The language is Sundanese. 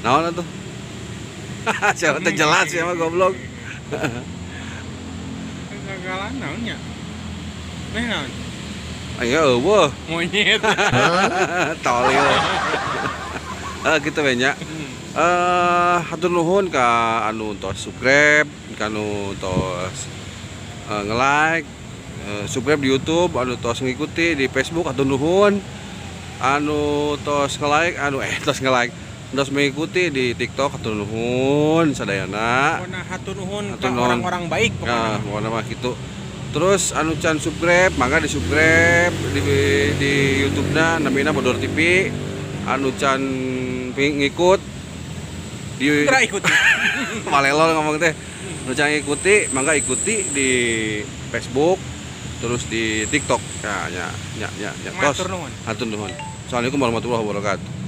Naon atuh? Siapa teh jelas ya mah, goblok. Kegagalan naon nya? Nih naon? Ayo euweuh. Monyet. Tolil. Eh, gitu we nya. Eh, hatur nuhun ka anu tos subscribe, ka anu tos nge-like, subscribe di YouTube, anu tos ngikuti di Facebook, hatur nuhun. Anu tos nge-like, anu tos nge-like, tos mengikuti di TikTok, hatur nuhun sadayana. Pokona hatur nuhun Hatur ka nuhun. Orang-orang baik pokona. Nah, pokoknya mah gitu. Terus anu can subscribe, mangga di subscribe di YouTube-na namina Bodor TV. Anu can ngikut di Geura ikut. Malelo ngomong teh. Anu can ngikuti, mangga ikuti di Facebook, terus di TikTok. Ya, ya, ya, ya, ya. Tos. Hatur nuhun. Hatur nuhun. Assalamualaikum warahmatullahi wabarakatuh.